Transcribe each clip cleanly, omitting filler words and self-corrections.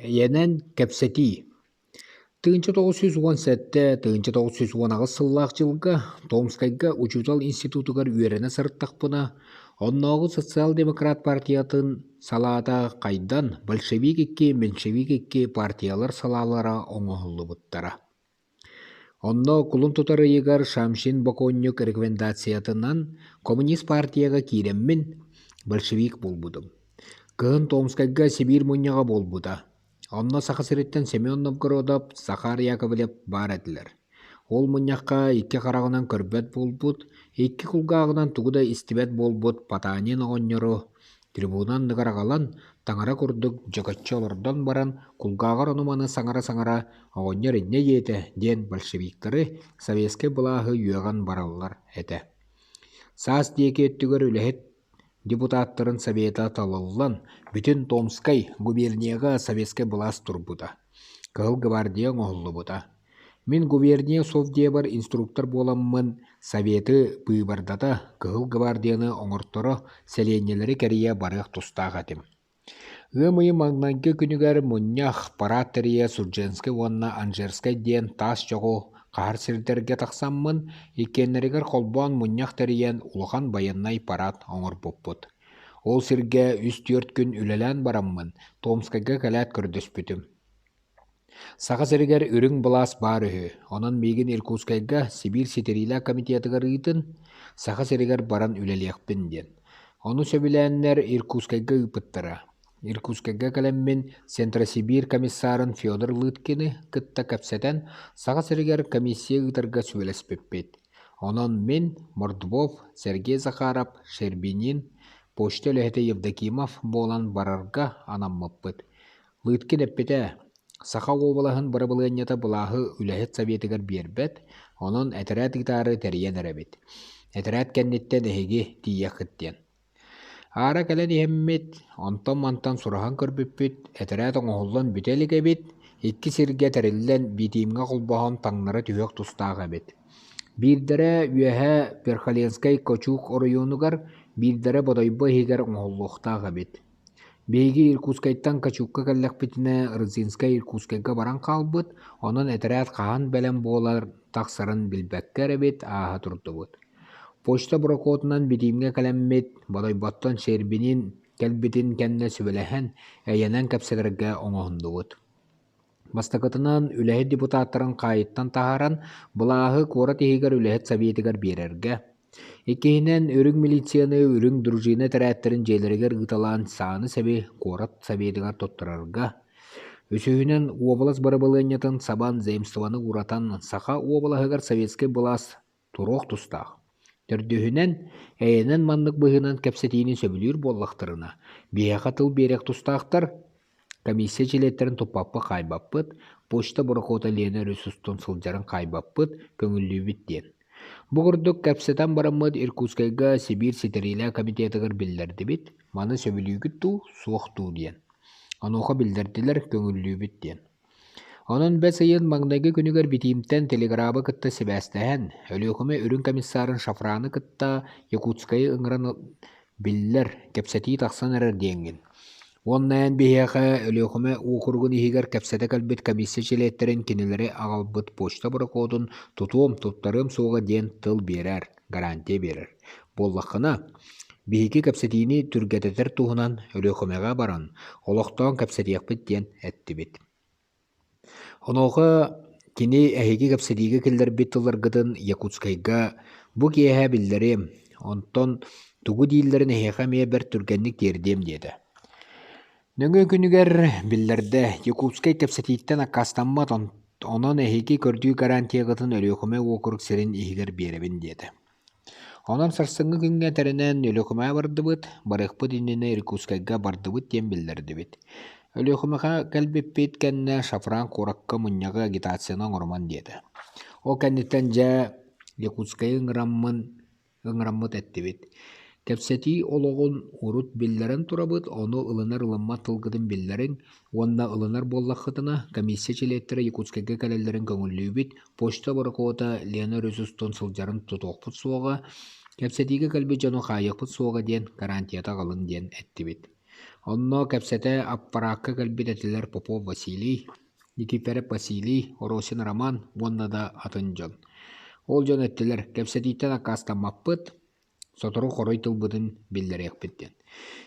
Эйэнэн кэпсэтии 1917 1918 сыллаах дьылга Томскайга учуутал институтугар үөрэнэ сырыттахпына, оннооҕу социал-демократ партиятын салаата хайдан большевик икки, меньшевик икки партиялар салаалара оҥоһуллубуттара. Онно кулун тутар ыйыгар Шамшин бокуонньук рекомендациятынан коммунист партияҕа киирэммин большевик буолбутум. Кыһын Томскайга Сибиир мунньаҕа буолбута. Онно Саха сириттэн Семен Новгородов, Захар Яковлев баар этилэр. Ол мунньахха икки хараҕынан көрбөт буолбут, икки кулгааҕынан тугу да истибэт буолбут Потанин оҕонньору трибуна анныгар аҕалан, таҥара курдук дьөкөччү олордон баран, кулгааҕар ону-маны саҥара-саҥара «Оҕонньор инньэ диэтэ» диэн большевиктары, советскай былааһы үөҕэн бараллар этэ. Саас диэки өттүгэр үлэһит депутаттарын совета талыллан, бүтүн Томскай губернияҕа советскай былаас турбута, Кыһыл гвардия оҥоһуллубута. Мин губерния совдебар инструктор буоламмын Советы быыбардата, Кыһыл гвардияны оҥорторо, сэлиэнньэлэри кэрийэ барыах тустаах этим. Ыам ыйын маҥнайгы күнүгэр мунньах, параад тэрийэ Сурдженскай уонна Анжерскай диэн таас чоҕу хаһар сирдэргэ тахсаммын, иккиэннэригэр холбоон мунньах тэрийэн улахан байыаннай параад оҥорбуппут. Ол сиргэ үс-түөрт күн үлэлээн бараммын, Томскайга кэлээт көрдөспүтүм. Саха сиригэр үрүҥ былаас баар үһү, онон миигин Иркутскайга Сибиир ситэриилээх комитетыгар ыытын, Саха сиригэр баран үлэлиэхпин диэн. Ону сөбүлээннэр Иркутскайга ыыппыттара. Иркутскайга кэлэммин Центросибирь комиссарын Федор Лыткины кытта кэпсэтэн, Саха сиригэр комиссия ыытарга сүбэлэспиппит. Онон мин, Мордвов, Сергей Захаров, Щербинин, почта үлэһитэ Евдокимов буолан барарга анаммыппыт. Лыткин эппитэ: «Саха уобалаһын бырабылыанньата былааһы үлэһит советыгар биэрбэт, онон этэрээт ыытаары тэрийэн эрэбит. Этэрээт кэнниттэн эһиги тиийиэххит» диэн. Аара кэлэн иһэммит, онтон-мантан сураһан көрбүппүт, этэрээт оҥоһуллан бүтэ илик эбит, икки сиргэ тэриллэн Битиимҥэ холбоһон таҥнары түһүөх тустаах эбит. Биирдэрэ үөһэ Верхоленскай Кочук оройуонугар, биирдэрэ Бодойбо иһигэр оҥоһуллуохтаах эбит. Биһиги Иркутскайтан Качукка кэллэхпитинэ Рыдзинскай Иркутскайга баран хаалбыт, онон этэрээт хаһан бэлэм буолар тахсарын билбэккэ эрэбит ааһа турдубут. Почта борокуотунан Битиимҥэ кэлэммит, Бодойботтон Щербинин кэлбитин кэннэ сүбэлэһэн, эйэнэн кэпсэтэргэ оҥоһуннубут. Бастакытынан, үлэһит депутаттарын хаайыттан таһааран, былааһы куорат иһигэр үлэһит советыгар биэрэргэ. Иккиһинэн, үрүҥ милицияны үрүҥ дружина этэрээттэрин дьиэлэригэр ыыталаан сааны-сэби куорат советыгар туттарарга. Үсүһүнэн, уобалас бырабылыанньатын сабан земствоны ууратан, Саха уобалаһыгар советскай былаас туруох тустаах. Төрдүһүнэн, эйэнэн маннык быһыынан кэпсэтиини сөбүлүүр буоллахтарына, биһиэхэ тыл биэриэх тустаахтар, комиссия чилиэттэрин туппаппыт хаайбаппыт, почта борокуота Лена өрүс устун сылдьарын хаайбаппыт, көҥүллүүбүт диэн. Бу курдук кэпсэтэн бараммыт Иркутскайга Сибиир ситэриилээх комитетыгар биллэрдибит, маны сөбүлүүгүт дуу, суох дуу диэн. Онуоха биллэрдилэр, көҥүллүүбүт диэн. Онон бэс ыйын маҥнайгы күнүгэр Битиимтэн телеграбы кытта сибээстэһэн, Өлүөхүмэ үрүҥ комиссарын Шафраны кытта Якутскайы ыҥыран биллэр, кэпсэтии тахсан эрэр диэҥҥин. Уонна эн биһиэхэ Өлүөхүмэ уокуругун иһигэр кэпсэтэ кэлбит комиссия чилиэттэрин кинилэри аҕалбыт почта борокуотун тутуом, туттарыам суоҕа диэн тыл биэрэр, гарантия биэрэр. Буоллаххына, биһиги кэпсэтиини түргэтэтэр туһунан Өлүөхүмэҕэ баран, олохтоон кэпсэтиэхпит диэн эттибит. Онуоха кини эһиги кэпсэтиигэ киллэрбит тылларгытын Якутскайга бу киэһэ биллэриэм, онтон тугу дииллэрин эһиэхэ эмиэ бэрт түргэнник тиэрдиэм диэтэ. Нөҥүө күнүгэр биллэрдэ, Якутскай кэпсэтииттэн аккаастаммат, онон эһиги көрдүү гарантияҕытын Өлүөхүмэ уокурук сирин иһигэр биэрэбин диэтэ. Онон сарсыҥҥы күҥҥэ тэринэн Өлүөхүмэҕэ бардыбыт, барыахпыт иннинэ Иркутскайга бардыбыт диэн биллэрдибит. Өлүөхүмэҕэ кэлбиппит кэннэ Шафран куоракка мунньаҕы агитацияны оҥоруман диэтэ. Ол кэнниттэн дьэ Якутскайы ыҥыраммын ыҥыраммыт эттибит. Кэпсэтии олоҕун урут биллэрэн турабыт, ону ылынар-ылыммат тылгытын биллэриҥ уонна ылынар буоллаххытына, комиссия чилиэттэрэ Якутскайга кэлэллэрин көҥүллүүбүт, почта борокуота Лена өрүс устун сылдьарын тутуохпут суоҕа, кэпсэтиигэ кэлбит дьону хаайыахпыт суоҕа диэн гарантията аҕалыҥ диэн эттибит. Онно кэпсэтэ аппараакка кэлбит этилэр Попов Василий, Никифоров Василий, Оросин Роман уонна да атын дьон. Ол дьон эттилэр: «Кэпсэтииттэн аккаастаммаппыт, сотору хоруй тылбытын биллэриэхпит» диэн.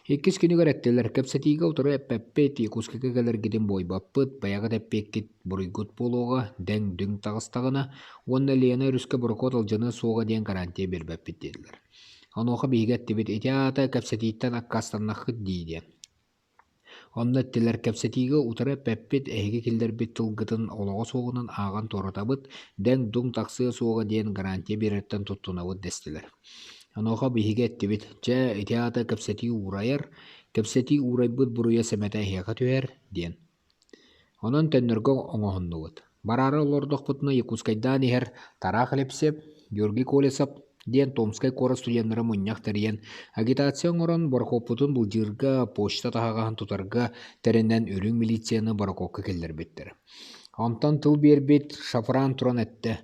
Иккис күнүгэр эттилэр: «Кэпсэтиигэ утары эппэппит, Якутскайга кэлэргитин буойбаппыт, бэйэҕит эппиэккит буруйгут буолуоҕа, дэҥ-дүҥ таҕыстаҕына уонна Лена өрүскэ борокуот алдьаныа суоҕа диэн гарантия биэрбэппит» диэтилэр. Онуоха биһиги эттибит: «Ити аата кэпсэтииттэн аккаастаннаххыт дии» диэн. Онно эттилэр: «Кэпсэтиигэ утары эппэппит, эһиги киллэрбит тылгытын олоҕо суоҕунан ааҕан туоратабыт, дэҥ-дуҥ тахсыа суоҕа диэн гарантия биэрэртэн туттунабыт» дэстилэр. Онуоха биһиги эттибит: «Чэ, ити аата кэпсэтии уурайар, кэпсэтии уурайбыт буруйа сэмэтэ эһиэхэ түһэр» диэн. Онон төннөргө оҥоһуннубут. Бараары олордохпутуна Якутскайдаан иһэр Тараах Лепсев, Георгий Колесов диэн Томскай куорат студеннара мунньах тэрийэн, агитация оҥорон борокуоппутун былдьыырга, почта таһаҕаһын тутарга тэринэн үрүҥ милицияны борокуокка киллэрбиттэр. Онтон тыл биэрбит Шафран туран эттэ: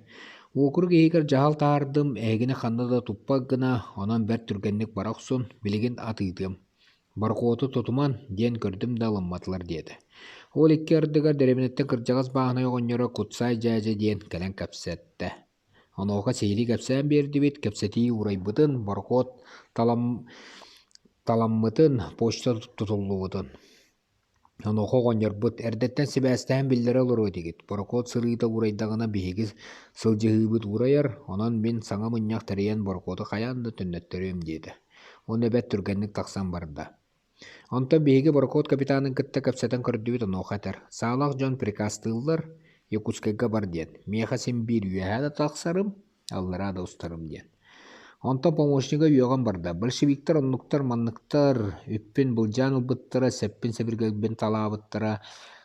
«Уокурук иһигэр дьаһал таһаардым, эһигини ханна да туппат гына, онон бэрт түргэнник бара охсун, билигин атыытыам. Борокуоту тутуман диэн көрдүм да ылымматылар диэтэ. Ол икки ардыгар дэриэбинэттэн кырдьаҕас бааһынай оҕонньоро Кутсаай дьээдьэ диэн кэлэн кэпсэттэ. Онуоха сиһилии кэпсээн биэрдибит, кэпсэтии уурайбытын, борокуот талам, таламмытын, почта тутуллубутун. Онуоха оҕонньорбут эрдэттэн сибээстэһэн биллэрэ олоруо этигит, борокуот сырыыта уурайдаҕына биһиги сылдьыһыыбыт уурайар, онон мин саҥа мунньах тэрийэн борокуоту хайаан да төннөттөрүөм диэтэ. Уонна бэрт түргэнник тахсан барда. Онтон биһиги борокуот капитанын кытта кэпсэтэн көрдүбүт онуоха этэр: «Саалаах дьон приказтыыллар, Якутскайга бар диэн, миэхэ син биир үөһээ да тахсарым, аллараа да устарым» диэн. Онтон помощнига үөҕэн барда: «Большевиктар оннуктар-манныктар, үппүн былдьаан ылбыттара, сэппин-сэбиргэлбин талаабыттара,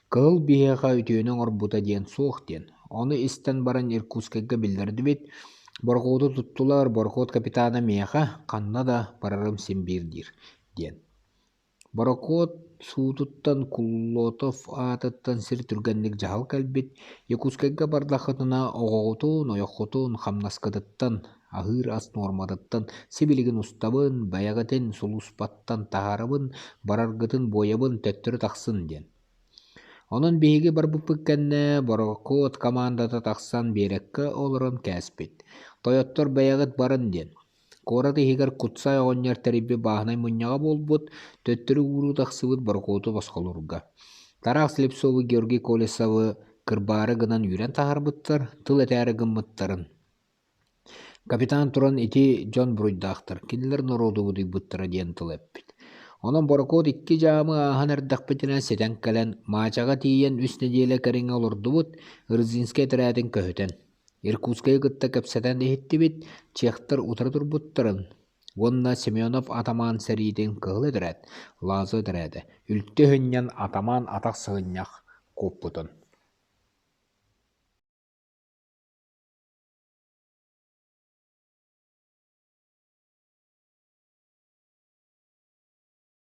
кыһыл биһиэхэ үтүөнү оҥорбута диэн суох» диэн. Ону истэн баран Иркутскайга биллэрдибит, борокуоту туттулар, борокуот капитана миэхэ ханна да барарым син биир диир диэн. Борокуот суутуттан Куллотов аатыттан сир түргэнник дьаһал кэлбит, Якутскайга бардаххытына оҕоҕутун, ойоххутун, хамнаскытыттан, аһыыр ас нуорматыттан сибилигин устабын, бэйэҕитин сулууспаттан таһаарабын, бараргытын буойабын, төттөрү тахсын диэн. Онон биһиги барбыппыт кэннэ борокуот командата тахсан биэрэккэ олорон кээспит, тойоттор бэйэҕит барын диэн. Куорат иһигэр Кутсай оҕонньор тэрийбит бааһынай мунньаҕа буолбут, төттөрү ууруу тахсыбыт борокуоту босхолуурга. Тараах Слепцовы Георгий Колесовы кырбаары гынан үүрэн таһаарбыттар, тыл этээри гыммыттарын. Капитан туран ити дьон буруйдаахтар, кинилэр норуоту бутуйбуттара диэн тыл эппит. Онон борокуот икки дьаамы ааһан эрдэхпитинэ ситэн кэлэн, Маачаҕа тиийэн үс нэдиэлэ кэриҥэ олордубут, Рыдзинскай этэрээтин көһүтэн. Иркутскайы кытта кэпсэтэн иһиттибит, чехтэр утары турбуттарын уонна Семенов атамаан сэриитин кыһыл этэрээт, Лазо этэрээтэ, үлтү өһүнньэн атамаан атах сыгынньах куоппутун.